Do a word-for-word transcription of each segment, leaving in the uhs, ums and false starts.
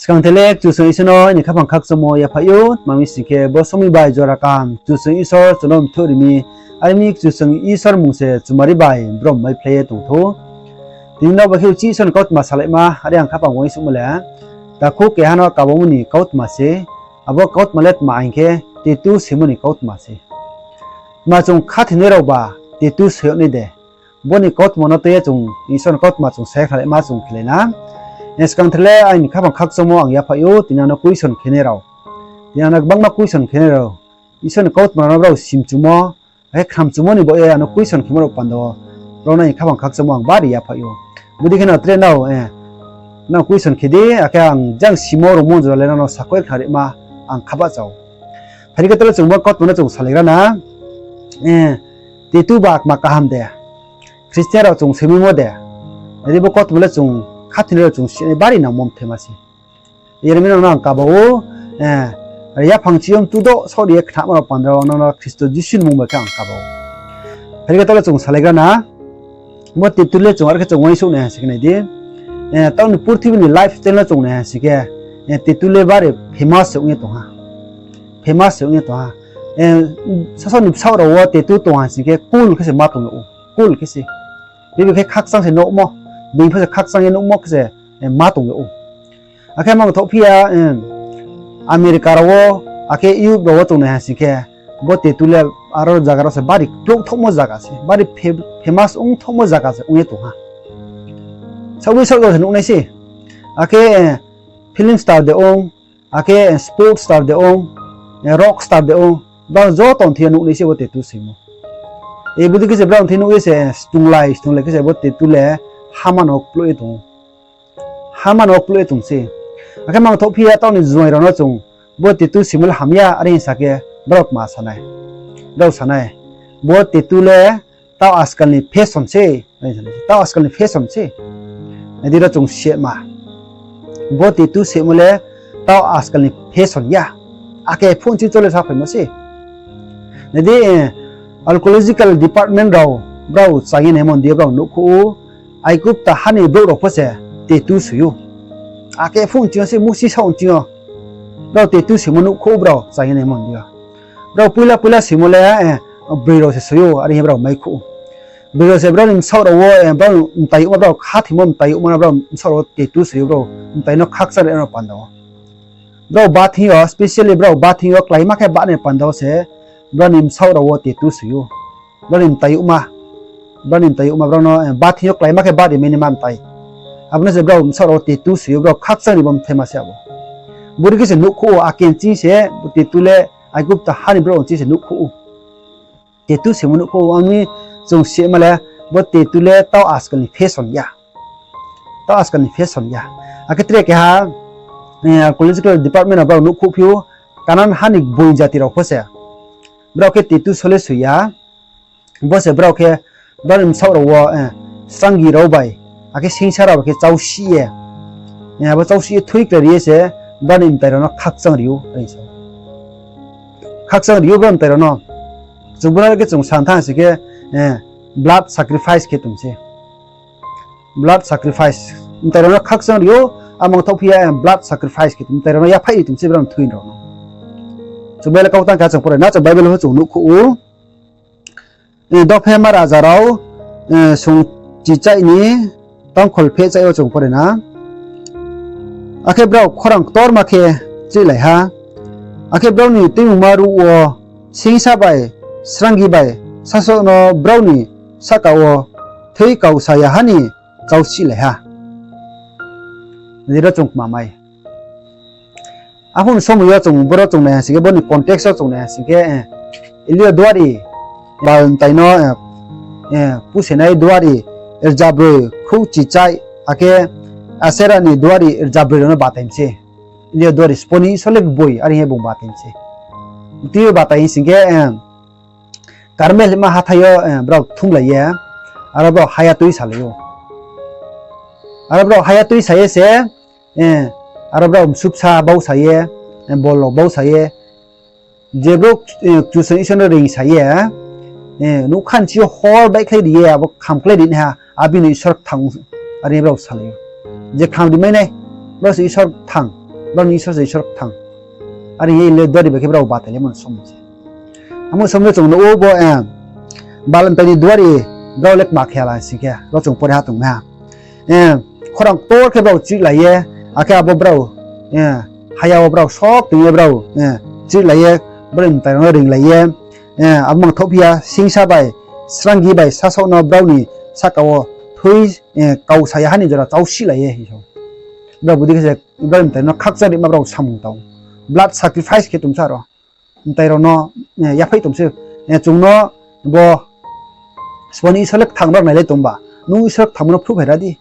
Skang thele Kchusoyang Isor no aini khaphang khakchangmo yaphaih ou, tma hing sing khe bo somoing bai jora kaham Kchusoyang Isor chung no mthoh ri mi, are mi Kchusoyang Isor mmung se chumari bai brom maiphlai ye tong thou. Tini no ba khe uchih Isor ni kautma salaima, are ang khaphang uaingsouhmo le, takhu keha no kabamo ni kautma se, abo kautma le tma hing khe, tattoo soimo ni kautma se. Tma chung khathoinai rao ba tattoo soi yag nai de? Bo ni kautma no tui ye chung Isor ni kautma chung sa ye khnalaima chung khelai na. Skang thele aini khaphang khakchangmo ang yaphaih ou, tini ano question khenai rao. Tini ano gbangma question khenai rao. Isor ni kautma no brao simchumo, akhe khnamchumo ni baoh ye ano question khemo rao panda wo, brao no aini khaphang khakchangmo ang bari yaphaih ou. Bodei khe no tre nrao, nrao question khe di, akhe ang jang simo rungmo jora le nrao no sakhouh ye khnarima ang khabahcha ou. Phai di khe tole chung bo kautma no chung salaigra na. Tattoo ba kma kaham de? Christian rao chung soimimo de? Nai di, bo kautma le chung khathoinai rao chung sinai bari nangmo mthaima se. Yar mi nang no ang kaba ou, yaphang chiyom tudoh saoh ri ye khnama rao panda wo nang no Khristo Jisu ni mmung bai khe ang kaba ou. Phai di khe tole chung salaigra na. Bo tattoo le chung are khe chung uaingsouh nai ha sing khe nai di. Taoh ni purthimbi ni lifestyle no chung nai ha sing khe, tattoo le bari famous se ong ye tong ha. Famous se ong ye tong ha. Sasaoh ni bsaoh rao wo tattoo tong ha sing khe cool khe se ma tong yag ou. Cool khe se. Bini khe khakchang se nuhmo, bini pho se khakchang ye nuhmo khe se ma tong yag ou. Akhe mangthoh phi ya, America rao wo, akhe Europe rao wo chung nai ha sing khe, bo tattoo le aro zaga rao se bari klouhthaohmo zaga se, bari famous ongthaohmo zaga se ong ye tong ha. Saoh bai saoh rao se nuh nai se. Akhe film star de ong, akhe sport star de ong, rock star de ong, brao joto ni thing yo nuh nai se bo tattoo soimo. Bodei khe se brao ni thing nuh ye se, stunglai stunglai khe se bo tattoo le hama no kplouh ye tong ou. Hama no kplouh ye tong se. Akhe mangthoh phi ya taoh ni juaing rao no chung, bo tattoo soimo le hamya, are hing sa khe, brao tma sa nai? Brao sa nai, bo tattoo le taoh ajkal ni fashion se. Taoh ajkal ni fashion se. Nai di ro chung sima. Bo tattoo soimo le taoh ajkal ni fashion ya. Ake phuh ching chole saphaimo se. Nai di, archaeological department rao, brao chang ye naimo ni di yo brao nuhkhouh ou, Aigupta ha ni brouh rao pho se tattoo soi ou. Ake phuh ching yo se, musi saoh ching yo, brao tattoo soimo nuhkhouh ou, brao chang ye naimo ni di yo. Brao poila poila soimo le, broi rao se soi ou, are hing ye brao maikhouh ou. Broi rao se brao ni bsaoh rao wo, brao mtai youhma, brao khathoimo mtai youhma no brao bsaoh rao wo tattoo soi ou, brao mtai no khakchang ri no panda wo. Brao bathing yo, specially brao bathing yo kláima khe bahnai panda wo se, brao ni bsaoh rao wo tattoo soi ou. Brao ni mtai youhma, brao ni mtai youhma brao no bathing yo kláima khe bahri mai naima mtai. Abo no se brao bsaoh rao wo tattoo soi ou, brao khakchang ri bo mthaima se abo. Bodei khe se nuhkhouh ou, ake ching se, tattoo le Aigupta ha ni brouh ching se nuhkhouh ou. Tattoo soimo nuhkhouh ou, ang ni chung sima le, bo tattoo le taoh ajkal ni fashion ya. Taoh ajkal ni fashion ya. Akhe tre keha, archaeological department rao brao nuhkhouh phi ou, Kanan ha ni gboing jati rao pho se, brao khe tattoo so le soi ya. Bo se brao khe, brao ni bsaoh rao wo, sranggi rao bai, akhe singsa rao bai khe chausih ye, abo chausih ye thoiklai ri ye se, brao ni mtai rao no khakchang ri ou, are sa. Khakchang ri ou brao mtai rao no. Chung bo no khe chung san thanng sing khe, blood sacrifice khe tong se. Blood sacrifice. Mtai rao no khakchang ri ou, amang thaoh phi ya, blood sacrifice khe tong, mtai rao no yaphaih ri tong se brao ni thui rao no. Chung Bible kau tang khe chung pore na, chung Bible pho chung nuhkhouh ou. Dophema raja rao, sung chichaih ni tangkhol phehchaih yo chung pore na. Akhe brao khorang ktorma khe chrihlai ha. Akhe brao ni tuimungma ruh wo singsa bai, sranggi bai, sasaoh no brao ni sahka wo thoi kau sa ya ha ni chausih lai ha. Nai di ro chung kma mai. Aphuh ni somoi yo chung boro chung nai ha sing khe, bo ni context wo chung nai ha sing khe, Eliyo duari, Bal mtai no pusenai duari rzabroi, khrouhchichaih, akhe Asera ni duari rzabroi rao no batai mi se. Eliyo duari sbo ni Isor le gboi, are hing ye bung batai mi se. Tui yo batai hing sing khe, Karmel hima hathái yo brao thumlai ye, aro brao haya tui salai ou. Aro brao haya tui sa ye se, aro brao msubsa bau sa ye, bol rao bau sa ye, je brouh Kchusoyang Isor no reing sa ye, nougkha ni sing yo hor baihkhlai ri ye abo khamkhlai ri naiha, abo ni Isor kthang, are brao salai ou. Je kham rimai nai, brao se Isor kthang. Brao ni Isor se Isor kthang. Are ye le duari bai khe brao batai le mano somung se. Amo somung le chung nuh ou bo, eh, Baal mtai ni duari brao le kma khe ya la sing khe, ro chung pore ha tong na. Eh, khorang ktor khe brao chrihlai ye, akhe abo brao, eh, haya wo brao sok tong ye brao, eh, chrihlai ye, brao ni mtai rao no ringlai ye, eh, abo mangthoh phi ya, singsa bai, sranggi bai, sasaoh no brao ni sahka wo thui, eh, kau sa ya ha ni jora chausilai ye, hing so. Brao bodei khe se, brao ni mtai no khakchang rima brao samung tang. Blood sacrifice khe tong sa ro. Mtai rao no, eh, yaphaih tong se, eh, chung no bo, sbo ni Isor le kthang brao nailai tong ba, nung Isor kthangmo no phruh phai ra di.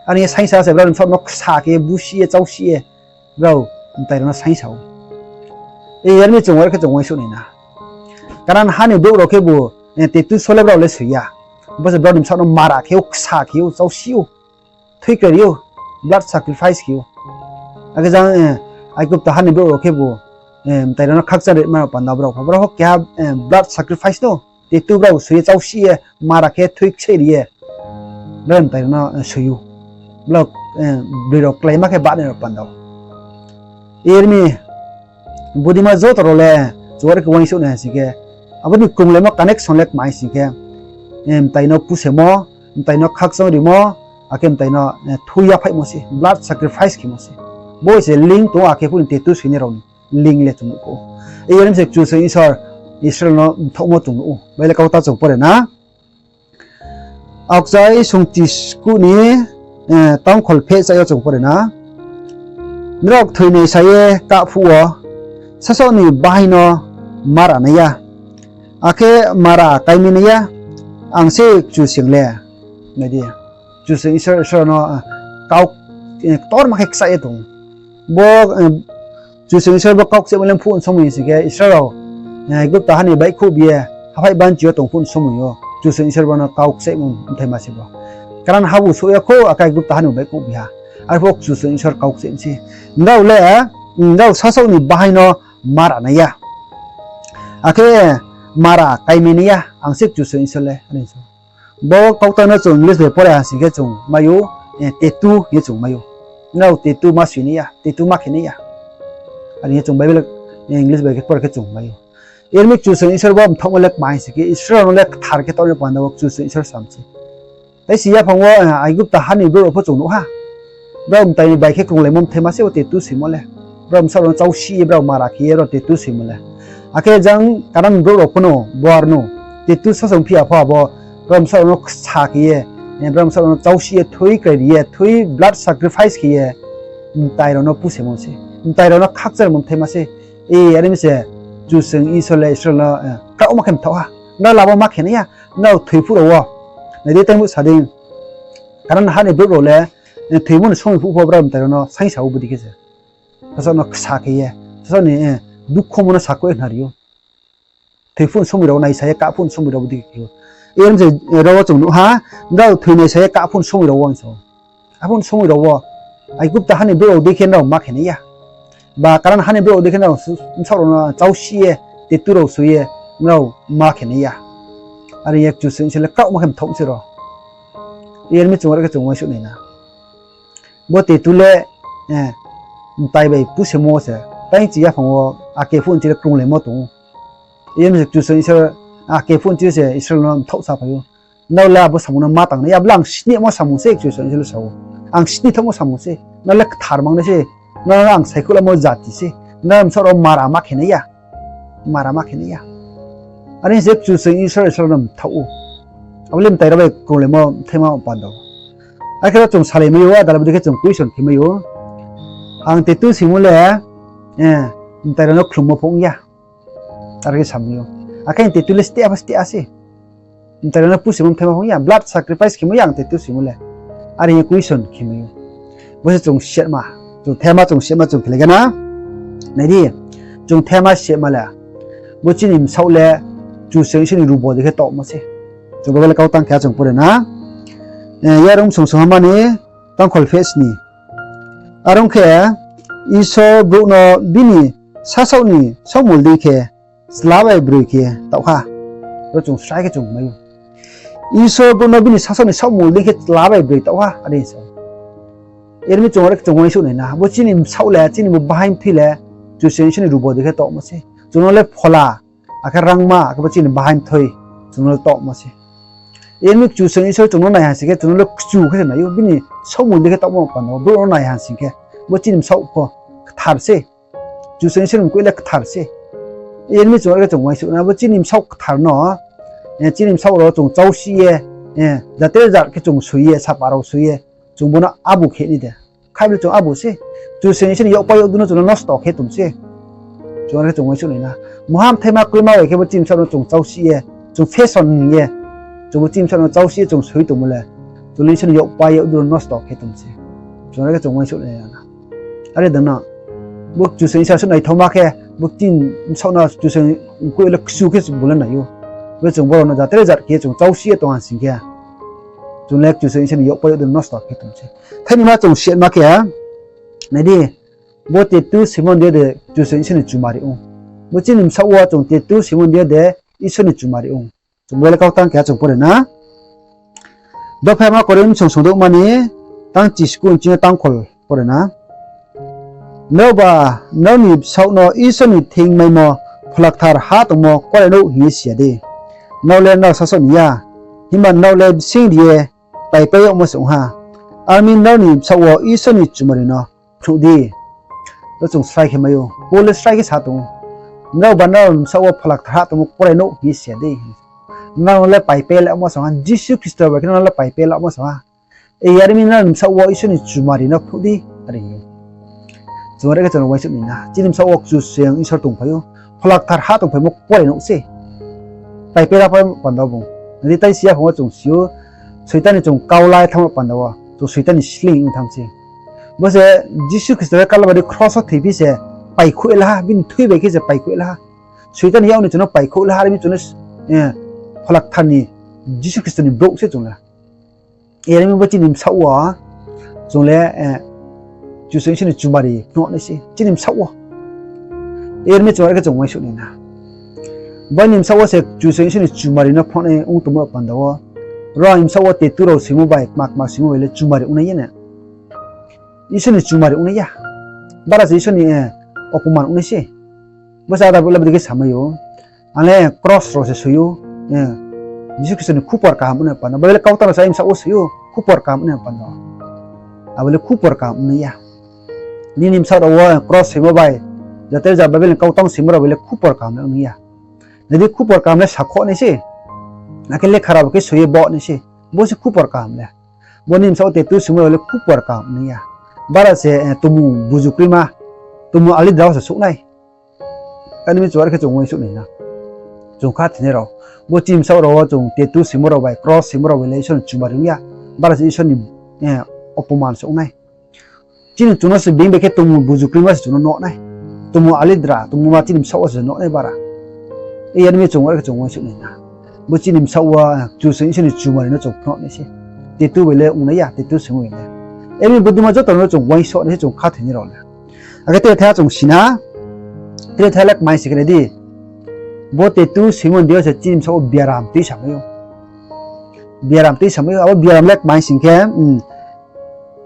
Are ye saingsa se brao ni bsaoh no ksa khe ye, busi ye, chausi ye, brao mtai rao no saingsa ou. E, yar mi chung are khe chung uaingsouh nai na. Kanan ha ni brouh rao khebu, eh, tattoo so le brao le soi ya. Bo se brao ni bsaoh no mara khe ou, ksa khe ou, chausi ou, thui krai ri ou, blood sacrifice khe ou. Akhe jang, eh, Aigupta ha ni brouh rao khebu, eh, mtai rao no khakchang rima panda brao pho, brao pho keha, eh, blood sacrifice no, tattoo brao soi ye, chausi ye, mara khe thui kseih ri ye, brao mtai rao no, eh, soi ou. Brao, eh, broi rao kláima khe bahnai rao panda. Yar mi, bodei ma joto rao le, chung are khe uaingsouh nai sing khe, abo ni krunglaimo connection le kmai sing khe, eh, mtai no pusemo, mtai no khakchang rimo, akhe mtai no, eh, thui yaphaihmo se, blood sacrifice khemo se. Bo se link tong ou, akhe phuh ni tattoo soinai rao ni link le chung nuh ou. Yar mi se Kchusoyang Isor Israel no mthaohmo chung nuh ou. Bible kautang chung pore na. Aokchai sungchiskuh ni, eh, tangkhol phehchai yo chung pore na. Nrao thoinai sa ye kah phuh wo, sasaoh ni bahaing no mara nai ya, akhe mara kaimi nai ya, ang se Kchusoyang le. Nai di, Kchusoyang Isor, Isor no, eh, kau, eh, ktorma khe kchaih ye tong ou. Bo, eh, Kchusoyang Isor bo kau kchaihmo le phuh somoi sing khe Israel rao, eh, Aigupta ha ni baihkhouh bi ye, haphaih banchi yo tong phuh somoi yo, Kchusoyang Isor bo no kau kchaihmo mthaima se bo. Kanan habu souh ya khou, akhe Aigupta ha ni baihkhouh bi ha. Arphuh Kchusoyang Isor kau kchaih mi se. Nrao le, nrao sasaoh ni bahaing no mara nai ya, akhe mara kaimi nai ya, ang se Kchusoyang Isor le, are so. Bo kautang no chung English bai pore ha sing khe chung mai ou, eh, tattoo hing ye chung mai ou. Nrao tattoo ma soi nai ya, tattoo ma khe nai ya. Are hing ye chung Bible, eh, English bai khe pore khe chung mai ou. Yar mi Kchusoyang Isor bo mthaohmo le kmai sing khe Israel no le kthar khe taoh ni panda wo Kchusoyang Isor sam se. Tai si yaphang wo, eh, Aigupta ha ni brouh rao pho chung nuh ha. Brao mtai ni bai khe krunglaimo mthaima se wo tattoo soimo le. Brao bsaoh rao no chausi ye brao mara khe ye brao tattoo soimo le. Akhe jang Kanan brouh rao pho no, bo ar no, tattoo sasong phi ya pho abo, brao bsaoh rao no ksa khe ye, eh, brao bsaoh rao no chausi ye, thui krai ri ye, thui blood sacrifice khe ye, mtai rao no pusemo se. Mtai rao no khakchangmo mthaima se. E, are mi se Kchusoyang Isor le Israel no, eh, kraohma khe mthaoh ha. Nrao labo ma khe nai ya, nrao thoi phuh rao wo. Nai di, tei phuh sa dei. Kanan ha ni brouh rao le, eh, thoimo ni somoi phuh pho brao mtai rao no saingsa ou bodei khe se. Sasaoh no ksa khe ye, sasaoh ni, eh, dukhomo no sakhouh ye khnari ou. Thoi phuh ni somoi rao, naisa ye kah phuh ni somoi rao bodei khe ou. Yar mi se, eh, ro wo chung nuh ha, nrao thoinai sa ye kah phuh ni somoi rao wo hing so. Aphuh ni somoi rao wo, Aigupta ha ni brouh rao dei khe nrao ma khe nai ya. Ba Kanan ha ni brouh rao dei khe nrao bsaoh rao no chausi ye, tattoo rao soi ye, nrao ma khe nai ya. Are ye Kchusoyang Isor le kraohma khe mthaoh se ro. Yar mi chung are khe chung uaingsouh nai na. Bo tattoo le, eh, mtai bai pusemo se, tai chi yaphang wo, ake phuh ni chi le krunglaimo tong ou. Yar mi se Kchusoyang Isor, ake phuh ni chi se Israel no mthaoh saphai ou. Nrao le abo samung no ma tang nai ya, abo le ang snihmo samung se, Kchusoyang Isor le sa ou. Ang snihthaohmo samung se, nrao le kthar mang nai se, nrao ang saikhouh lamo jati se, nrao bsaoh rao mara ma khe nai ya. Mara ma khe nai ya. Are se Kchusoyang Isor, Isor no mthaoh ou. Abo le mtai rao bai krunglaimo mthaima panda. Akhe ro chung salai mai ou, adala bodei khe chung question khe mai ou. Ang tattoo soimo le, eh, mtai rao no khlummo pho ong ya. Are khe sa mai ou. Akhe ang tattoo le steh a pho steh a se. Mtai rao no pusemo mthaima pho ong ya, blood sacrifice khemo ya ang tattoo soimo le. Are ye question khe mai ou. Bo se chung siatma, chung thema chung siatma chung khelai gana. Nai di, chung thema siatma le. Bo chini bsaoh le Kchusoyang Isor ni rubo dei khe taohmo se. Chung Bible kau tang khe chung pore na. Eh, Yarung song song hama ni tangkhol pheh sni. Are ong khe, Isor brouh no bini sasaoh ni saohmul dei khe chla bai broi khe taoh ha. Ro chung srai khe chung mai ou. Isor brouh no bini sasaoh ni saohmul dei khe chla bai broi taoh ha, are sa ou. Ermi chung are khe chung uaingsouh nai na. Bo chini bsaoh le, chini bo bahaing mthui le, Kchusoyang Isor ni rubo dei khe taohmo se. Chung no le phola, akhe rangma, akhe bo chini bahaing mthui, chung no le taohmo se. Ermi Kchusoyang Isor chung no nai ha sing khe, chung no le kchu khe se nai ou, bini saohmung dei khe taohmo panda wo, brouh no nai ha sing khe, bo chini bsaoh pho kthar se. Kchusoyang Isor ni mkoih le kthar se. Ermi chung are khe chung uaingsouh na, bo chini bsaoh kthar no, eh, chini bsaoh rao chung chausi ye, eh, jate jat khe chung soi ye, sapa rao soi ye, chung bo no abu khe ni de. Khaibri chung abu se. Kchusoyang Isor ni yakpai yakdru no chung no nosto khe tong se. Chung are khe chung uaingsouh nai na. Mungha bthaima kroima bai khe bo chini bsaoh no chung chausi ye, chung fashion hing ye, chung bo chini bsaoh no chausi ye chung soi tongmo le, chung le Isor ni yakpai yakdru no nosto khe tong se. Chung are khe chung uaingsouh nai na. Are dang no, bo Kchusoyang Isor suh naithaoma khe, bo chini bsaoh no Kchusoyang mkoih le kchu khe se bung le nai ou. Bo chung brao no jate jat khe chung chausi ye tong ha sing khe, chung le Kchusoyang Isor ni yakpai yakdru no nosto khe tong se. Thainima chung sima khe, nai di, bo tattoo soimo ni de Kchusoyang Isor ni chumari ong. Bo chini bsaoh wo chung tattoo soimo ni de Isor ni chumari ong. Chung bo le kau tang keha chung pore na. Dophaima Korinth song songdouhma ni tang chisku nching yo tang khol pore na. Nraoba nrao ni bsaoh no Isor ni thing maimo Phola Kthar ha tongmo kuarenouh hing ye si ya de. Nrao le nrao sasaoh ni ya, himba nrao le bsing ri ye paipai yagmo se ong ha. Armi nrao ni bsaoh wo Isor ni chumari no phnuh di. Bo chung srai khe mai ou. Paul le srai khe sa tong ou. Nraoba nrao ni bsaoh wo Phola Kthar ha tongmo kuarenouh hing ye si ya de. Nrao le paipai lamo se ong ha, Jisu Khristo bai khe nrao le paipai lamo se ong ha. E, armi nrao ni bsaoh wo Isor ni chumari no phnuh di, are hing ou. Chung are khe chung no uaingsouh nai na. Chini bsaoh wo Kchusoyang Isor tongphai ou. Phola Kthar ha tongphaimo kuarenouh se. Paipai la phaimo panda wo bung. Nai di, tai si yaphang wo chung si ou, Soitan ni chung kau lai thanngmo panda wo, chung Soitan ni sleing ong tham se. Bo se Jisu Khristo le Kalbari kros wo thoiphi se paikhouh la ha, bini thui bai khe se paikhouh la ha. Soitan ni yak ni chung no paikhouh la ha, armi chung no, eh, Phola Kthar ni, Jisu Khristo ni brouh se chung le. Ermi bo chini bsaoh wo, chung le, eh, Kchusoyang Isor ni chumari phnuh nai se, chini bsaoh wo. Ermi chung are khe chung uaingsouh nai na. Bo ni bsaoh wo se Kchusoyang Isor ni chumari no phnuh nai ong tongmo panda wo. Ro ni bsaoh wo tattoo rao soimo bai, kma kma soimo bai le chumari ong nai ya na. Isor ni chumari ong nai ya. Bara se Isor ni, eh, opoman ong nai se. Bo se ada brouh le bodei khe samai ou. Ang le kros rao se soi ou, eh, Jisu Khristo ni khupor kaham ong nai panda. Bible le kau tang rao se bsaoh wo soi ou, khupor kaham ong nai panda. Abo le khupor kaham ong nai ya. Nini bsaoh rao wo kros soimo bai, jate ja Bible ni kau tang soimo rao bai le khupor kaham le ong nai ya. Nai di, khupor kaham le sakhouh nai se. Akhe lekha rao bai khe soi ye bo nai se. Bo se khupor kaham le. Bo nini bsaoh wo tattoo soimo rao le khupor kaham ong nai ya. Bara se, eh, tumung buzu kroima, tumung alidra wo se souh nai. Kani mi chung are khe chung uaingsouh nai na. Chung khathoinai rao. Bo chini bsaoh rao wo chung tattoo soimo rao bai, kros soimo rao bai le Isor ni chumari ong ya. Bara se Isor ni, eh, opoman se ong nai. Chini chung no se being bai khe tumung buzu kroima se chung no nuh nai. Tumung alidra, tumung ma chini bsaoh wo se nuh nai bara. E, yar mi chung are khe chung uaingsouh nai na. Bo chini bsaoh wo, eh, Kchusoyang Isor ni chumari no chung phnuh nai se. Tattoo bai le ong nai ya, tattoo soimo bai le. Ermi bodei ma joto no chung uaingsouh nai se chung khathoinai rao le. Akhe tre thaiha chung si na, tre thaiha le kmai se khe nai di. Bo tattoo soimo ni deing yo se chini bsaoh wo biaram tuisamai ou. Biaram tuisamai ou, abo biaram le kmai sing khe, hmm,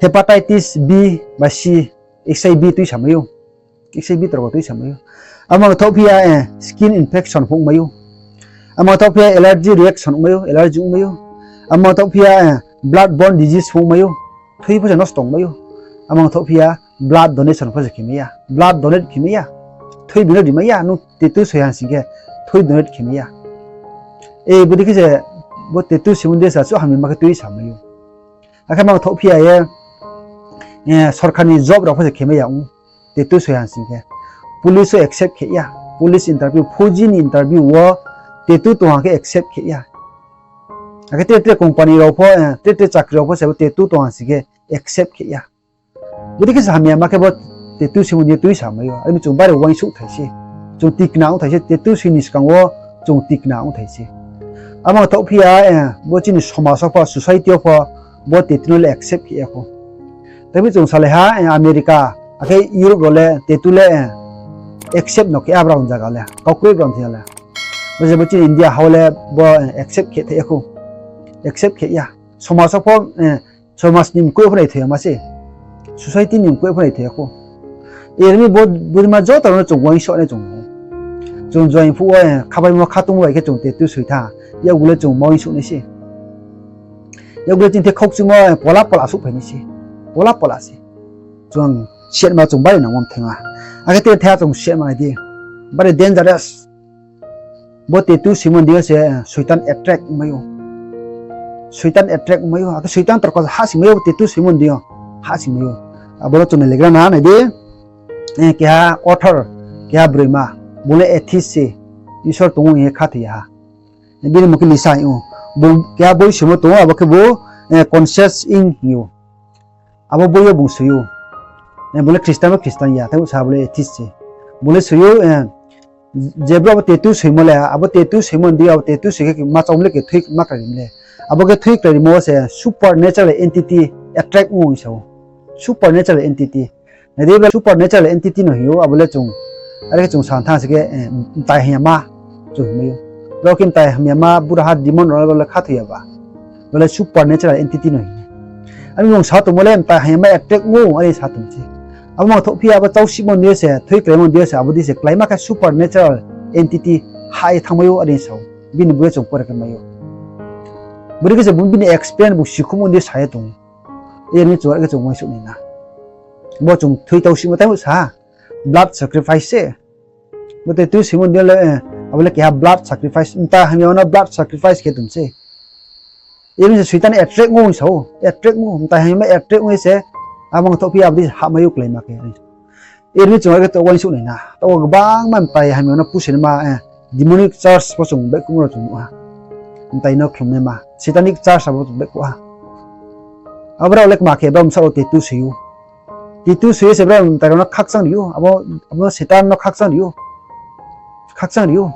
hepatitis B ba C, H I V tuisamai ou. H I V torko tuisamai ou. Amo thaoh phi ya, eh, skin infection pho ongmai ou. Amo thaoh phi ya allergy reaction ongmai ou, allergy ongmai ou. Amo thaoh phi ya, eh, blood borne disease pho ongmai ou. Thui pho se nosto ongmai ou. Amo thaoh phi ya blood donation pho se khe mai ya. Blood donate khe mai ya. Thui bini rimai ya, nung tattoo soi ha sing khe thui donate khe mai ya. E, bodei khe se bo tattoo soimo ni deing yo se asuh hamya ma khe tuisamai ou. Akhe mang thaoh phi ya ye, eh, sorkar ni job rao pho se khe mai ya ong, tattoo soi ha sing khe. Police wo accept khe ya, police interview, fauji ni interview wo tattoo tong ha khe accept khe ya. Akhe tre tre company rao pho, eh, tre tre chakri rao pho se bo tattoo tong ha sing khe accept khe ya. Bodei khe se hamya ma khe bo tattoo soimo ni deing yo tuisamai ou. Armi chung bari uaingsouhthai se. Chung tikna ongthai se, tattoo soi ni skang wo chung tikna ongthai se. Amo thaoh phi ya, eh, bo chini somaj wo pho, society wo pho, bo tattoo no le accept khe ya khou. Tei bo chung salai ha, eh, America, akhe Europe rao le tattoo le, eh, accept no khe ya brao ni zaga le, kaukroi brao ni thing yo le. Bo je bo chini India ha wo le bo, eh, accept khe thai ya khou. Accept khe ya. Somaj wo pho, eh, somaj ni mkoih pho nai thai ya ma se. Society ni mkoih pho nai thai ya khou. Ermi bo, bodima joto rao no chung uaingsouh nai chung. Chung joaing phuh wo, eh, khabaimo khatungmo bai khe chung tattoo soi tha. Yakgu le chung ma uaingsouh nai se. Yakgu le chini the khaukchumo, eh, pola pola souhphai nai se. Pola pola se. Chung setma chung bari nangmo mthaima. Akhe tre thaiha chung setma nai di. Bari dangerous. Bo tattoo soimo ni deing yo se, eh, Soitan attract ongmai ou. Soitan attract ongmai ou. Akhe Soitan torko hahsoingmai ou, bo tattoo soimo ni deing yo hahsoingmai ou. Abo no chung nai legra na nai di. Eh, keha author, keha broima, bung le atheist se, Isor tong ou hing ye khathoi ya ha. Bini mmung khe Lisa hing ou. Bung keha boi soimo tong ou, abo khe bo, eh, Conscience Inc hing ou. Abo boi yo bung soi ou. Eh, bung le Christian bo Christian ya, tei sa bo le atheist se. Bung le soi ou, eh, je brouh abo tattoo soimo le, abo tattoo soimo ni deing yo, abo tattoo soi khe ma chom le khe thui ma krai rimo le. Abo khe thui krai rimo wo se supernatural entity attract ong ou hing sa ou. Supernatural entity. Nai di, bo supernatural entity no hing ou, abo le chung, are khe chung sa thanng se khe, eh, mtai hamyama chung hingmai ou. Brao khe mtai hamyama, buraha demon rao le khathoi ya ba. Bo le supernatural entity no hing. Are bung sa tongmo le mtai hamyama attract ong ou, are sa tong se. Abo mangthouh phi ya, abo chaosihmo ni deing yo se, thui kraimo ni deing yo se, abo dei se kláima khe supernatural entity hah ye thanngmai ou, are sa ou. Bini boi yo chung pore khe mai ou. Bodei khe se bung bini experience bung sikhouhmo ni deing yo sa ye tong ou. Ermi chung are khe chung uaingsouh nai na. Bo chung thui chaosihmo tei sa ha, blood sacrifice se. Bo tattoo soimo ni deing yo le, eh, abo le keha blood sacrifice. Mtai hamyama no blood sacrifice khe tong se. Ermi se Soitan attract ong ou hing sa ou, attract ong ou, mtai hamyama attract ong ye se, abo mangthouh phi abo dei hahmai ou kláima khe. Ermi chung are khe taoh uaingsouh nai na. Taoh wo gbangma mtai hamyama no pusenaima, eh, demonic church pho chung baihkhouhmo rao chung nuh ha. Mtai no khlumnaima satanic church abo chung baihkhouh ha. Abo rao le kma khe brao bsaoh rao tattoo soi ou. Tattoo soi ye se brao mtai rao no khakchang ri ou, abo, abo Soitan no khakchang ri ou. Khakchang ri ou.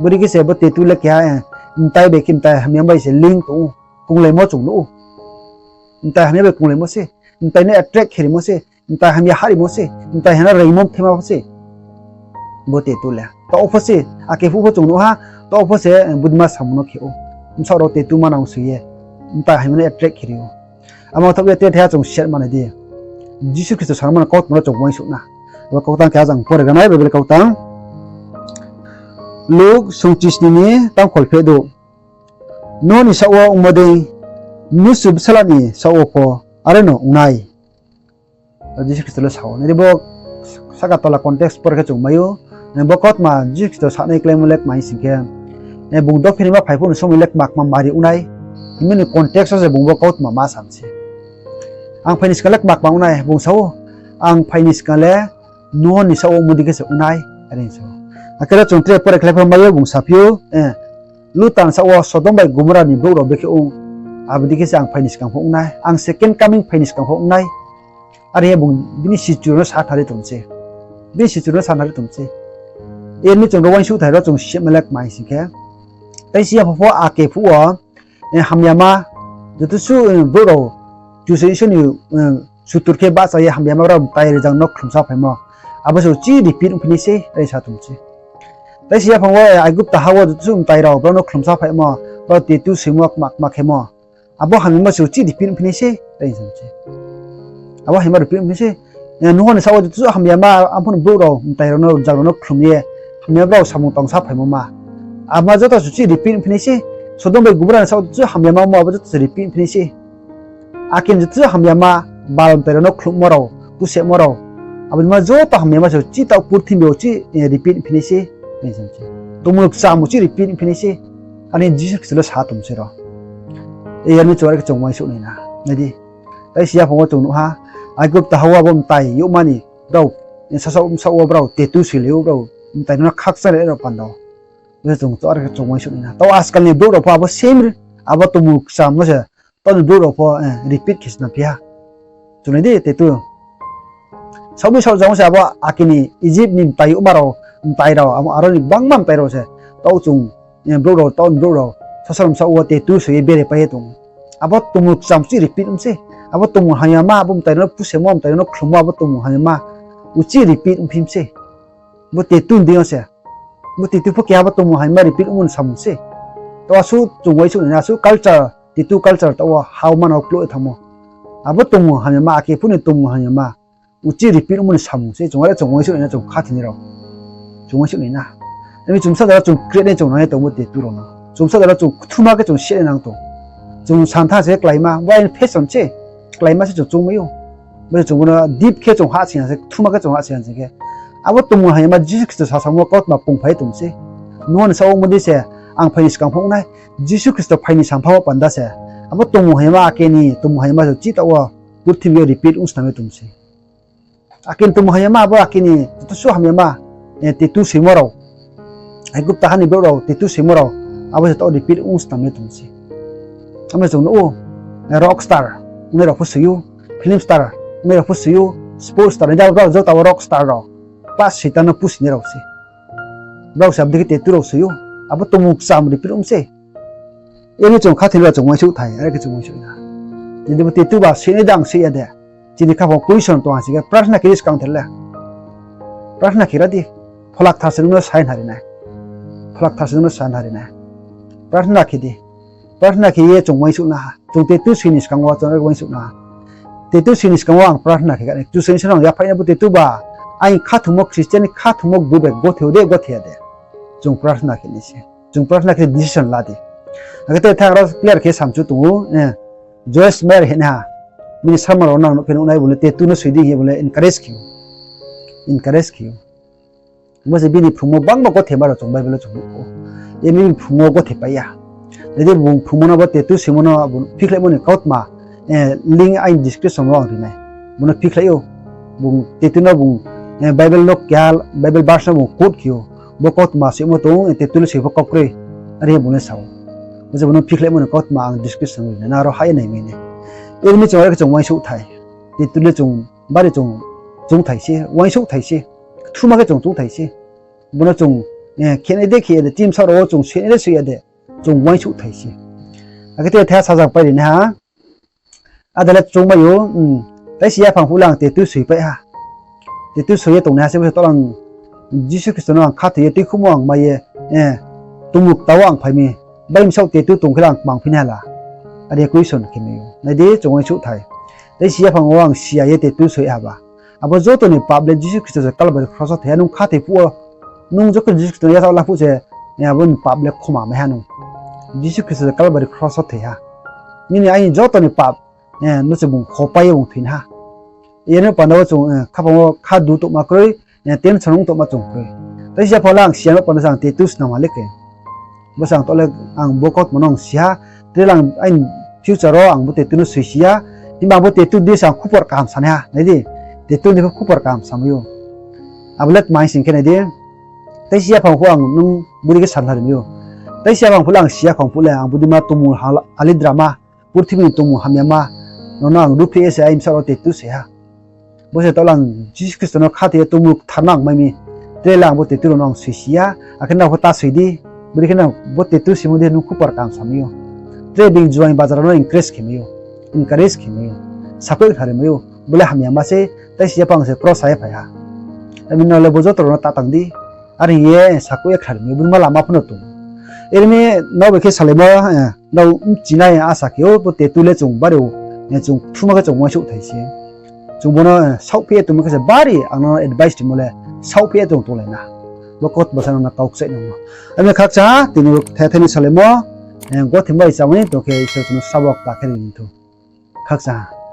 Bodei khe se bo tattoo le keha, eh, mtai bai khe mtai hamyama bai se link tong ou. Konglaimo chung nuh ou. Mtai hamya bai konglaimo se. Mtai no attract khe rimo se. Mtai hamya hah rimo se. Mtai hamya no reingmo mthaima pho se. Bo tattoo le taoh pho se, ake phuh pho chung nuh ha, taoh pho se, eh, bodima samung no khe ou. Bsaoh rao tattoo manang soi ye mtai hamya no attract khe ri ou. Amo thaoh ye tre thaiha chung setma nai di. Jisu Khristo sanmo no kautma no chung uaingsouh na. Abo kautang khe ajang pore ganai Bible kautang. Luk sungchisni ni tangkhol pheh douh. Noah ni saoh wo ongmo dei, mnusu bsala ni saoh wo pho are no ong nai. Jisu Khristo le sa ou. Nai di bo sahka tola context pore khe chung mai ou. Bo kautma Jisu Khristo sanai kláimo le kma hing sing khe, bung dophi ni ma phai phuh ni somoi le kma kma mari ong nai. Himba ni context wo se bung bo kautma ma sa mi se. Ang phai ni skang le kma kma ong nai, bung sa ou. Ang phai ni skang le Noah ni saoh wo ongmo dei khe se ong nai, are sa ou. Akhe ro chung tre pore khlai pho mai ou, bung saphi ou, eh, Luta ni saoh wo Sodom bai Gomora ni brouh rao bekhe ong, abo dei khe se ang phai ni skang pho ong nai, ang second coming phai ni skang pho ong nai. Are ye bung bini sichu rao no sa thanng ri tong se. Bini sichu rao no sa thanng ri tong se. Ermi chung ro uaingsouhthai ro chung sima le kma hing sing khe, tei si ya pho pho ake phuh wo, eh, hamyama, joto suh, eh, brouh rao, Kchusoyang Isor ni, eh, sutur khe bahcha ye hamyama brao mtai rijang no khlumsa phaimo. Abo se uchih repeat ongphi nai se, are sa tong se. Tei si yaphang wo, eh, Aigupta ha wo joto suh mtai rao brao no khlumsa phaimo, brao tattoo soimo, kma kma khemo. Abo hamyama se uchih repeat ongphi nai se, are sa se. Abo hamyama repeat ongphi nai se. Eh, Noah ni saoh wo joto suh hamyama, arphuh ni brouh rao mtai rao no, rijang rao no khlum ye, hamyama brao samung tangsa phaimo ma. Abo ma joto se uchih repeat ongphi nai se. Sodom bai Gomora ni saoh wo joto suh hamyama mo, abo joto se repeat ongphi nai se. Ake ni joto hamyama, Baal mtai rao no khlummo rao, pusemo rao. Abo ni ma joto hamyama se uchih taoh purthimbi uchih, eh, repeat ongphi nai se, are sa se. Tongmung kcham uchih repeat ongphi nai se. Are Jisu Khristo le sa tong se ro. Ermi chung are khe chung uaingsouh nai na. Nai di. Tei si yaphang wo chung nuh ha, Aigupta ha wo abo mtai youhma ni brao, eh, sasaoh bsaoh wo brao tattoo soilai ou brao, mtai no khakchang ri rao panda. Bo se chung to are khe chung uaingsouh nai na. Taoh ajkal ni brouh rao pho abo same, abo tongmung kcham no se, taoh ni brouh rao pho, eh, repeat khe sna phi ha. Chung nai di tattoo. Saoh bai saoh jang se abo ake ni Egypt ni mtai youhma rao, mtai rao, abo aro ni gbangma mtai rao se, taoh chung, eh, brouh rao, taoh ni brouh rao, sasao bsaoh wo tattoo soi ye bere pai ye tong. Abo tongmung kcham uchih repeat ong se. Abo tongmung hamyama, abo mtai rao no pusemo, mtai rao no khlummo, abo tongmung hamyama uchih repeat ongphi mi se. Bo tattoo ni deing yo se. Bo tattoo pho keha bo tongmung hamyama repeat ongmo ni samung se. To asuh chung uaingsouh nai na, asuh culture, tattoo culture taoh wo ha wo manang wo klouh ye thanngmo. Abo tongmung hamyama, ake phuh ni tongmung hamyama uchih repeat ongmo ni samung se chung are chung uaingsouh nai na, chung khathoinai rao. Chung uaingsouh nai na. Ami chung bsa jora chung create nai chung nang ye tongmo tattoo rao no. Chung bsa jora chung kthuma khe chung se nai nang tong. Chung santha se kláima, bo aini fashion se, kláima se chung choungmai ou. Bo se chung bo no deep khe chung hahsoing ya se, kthuma khe chung hahsoing ya sing khe, abo tongmung hamyama Jisu Khristo sasamo kautma pungphai tong se. Nuha ni saoh ongmo dei se, ang phai ni skang pho ong nai, Jisu Khristo phai ni sampha wo panda se. Abo tongmung hamyama, ake ni tongmung hamyama se chitaoh wo purthimbi yo repeat ong snam ye tong se. Ake ni tongmung hamyama, abo ake ni joto suh hamyama, tattoo soimo rao, Aigupta ha ni brouh rao tattoo soimo rao, abo se taoh repeat ong snam ye tong se. Abo se chung nuh ou, rock star ongnai rao pho soi ou, film star ongnai rao pho soi ou, sport star, nai da brao joto abo rock star rao, pa Soitan no pusinai rao se. Brao se abo dei khe tattoo rao soi ou, abo tongmung kcham repeat ong se. Emi chung khathoinai rao chung uaingsouh thai, are khe chung uaingsouh na. Jodi bo tattoo ba soinai de ang soi ya de, chini khaphang question tong ha sing khe, prarthana khe di skang ther le. Prarthana khe ra di. Phola Kthar se nung no sai na ri nai. Phola Kthar se nung no sai na ri nai. Prarthana khe di. Prarthana khe ye chung uaingsouh na ha. Chung tattoo soi ni skang wo chung uaingsouh na ha. Tattoo soi ni skang wo ang prarthana khe kha nai. Kchusoyang Isor no ang yaphaih nai, bo tattoo ba aini khathoimo, Christian ni khathoimo bubek gothe ou de, gothe ya de. Chung prarthana khe nai se. Chung prarthana khe decision la di. Akhe te thang ro clear khe samchu tong ou, Joyce Meyer hinaiha, bini sermon rao nang nuh khe nuh nai, bung le tattoo no soi di hing ye bung le encourage khe ou. Encourage khe ou. Bo se bini phrungmo gbangma gothema rao chung Bible wo chung nuh ou. Emi bini phrungmo gothe pai ya. Nai di, bung phrungmo no, bo tattoo soimo no bung phikhlaimo ni kautma, link aini description wo ang ri nai. Bung no phikhlai ou. Bung tattoo no bung, Bible no keha, Bible verse no bung quote khe ou. Bo kautma soimo tong, tattoo le soi pho kau kroi. Are bung le sa ou. Bo se bung no phikhlaimo ni kautma ang description wo ri nai, nang aro ha ye naimai nai. Emi chung are khe chung uaingsouh thai. Tattoo le chung bari chung, chung thai se, uaingsouh thai se. Kthuma khe chung chung thai se. Bo no chung, khenai de khe ya de, team sa rao wo chung soinai de soi ya de, chung uaingsouh thai se. Akhe te thaiha sajak pai ri nai ha. Ada le chung mai ou, taisi yaphang phuh le ang tattoo soi pai ha. Tattoo soi ye tongnai ha se, bo se taoh le ang Jisu Khristo no ang khathoi ye tuikhouhmo ang mai ye, tongmung kta wo ang phai mi, bai bsaoh tattoo tong khe le ang kmang phi nai ha la. Are question khe mai ou. Nai di, chung uaingsouh thai. Taisi yaphang wo ang si ya ye tattoo soi ha ba, abo joto ni pap le Jisu Khristo se Kalbari kros wo thoi ha. Nung khathoi phuh wo, nung joto Jisu Khristo no yachaoh la phuh se, abo ni pap le khoma mai ha nung. Jisu Khristo se Kalbari kros wo thoi ha. Nini aini joto ni pap, no se bung khopai ye bung thoi na ha. Yeno panda wo chung, khaphang wo kha du tongma kroi, tension ong tongma chung kroi. Taisi yaphang le ang si ya no panda se ang tattoo snam ha le khe. Bo se ang taoh le ang bo kautma no ang si ha, tre le ang aini future wo ang bo tattoo no soi si ya, himba ang bo tattoo di se ang khupor kaham sanai ha, nai di, tattoo di pho khupor kaham samai ou. Abo le tma hing sing khe nai di, taisi yaphang phuh ang nung bodei khe sanla ri mai ou. Taisi yaphang phuh le ang si ya khong phuh le ang bodei ma tongmung hal-, halidrama, purthimbi ni tongmung hamyama rao no ang ruhphreh ye se aini bsaoh rao tattoo soi ha. Bo se taoh le ang Jisu Khristo no khathoi ye tongmung kthar no ang mai mi, tre le ang bo tattoo rao no ang soi si ya, akhe nrao pho ta soi di, bodei khe nang bo tattoo soimo dei nung khupor kaham samai ou. Tre being juaing baja rao no encourage khe mai ou, encourage khe mai ou, sakhouh khnari mai ou, bo le hamyama se, taisi yaphang se kros sa ye phai ha. Ami nrao le bo joto rao no ta tang di, are hing ye sakhouh ye khnari mai ou, bodei ma lama pho no tong. Ere mi nrao bai khe salaimo, nrao bchinai asa khe ou, bo tattoo le chung bari, chung kthuma khe chung uaingsouh thai se. Chung bo no, saohpheh ye tongmo khe se bari ang no advice rimo le, saohpheh ye tong tonglai na. Bo kautma sa no kau kchaih nangmo. Ami khakchang ha, tini thai thai ni salaimo, gothe bai chamani tong khe Isor chung no sabo kta khe ri ni thou. Khakchang ha.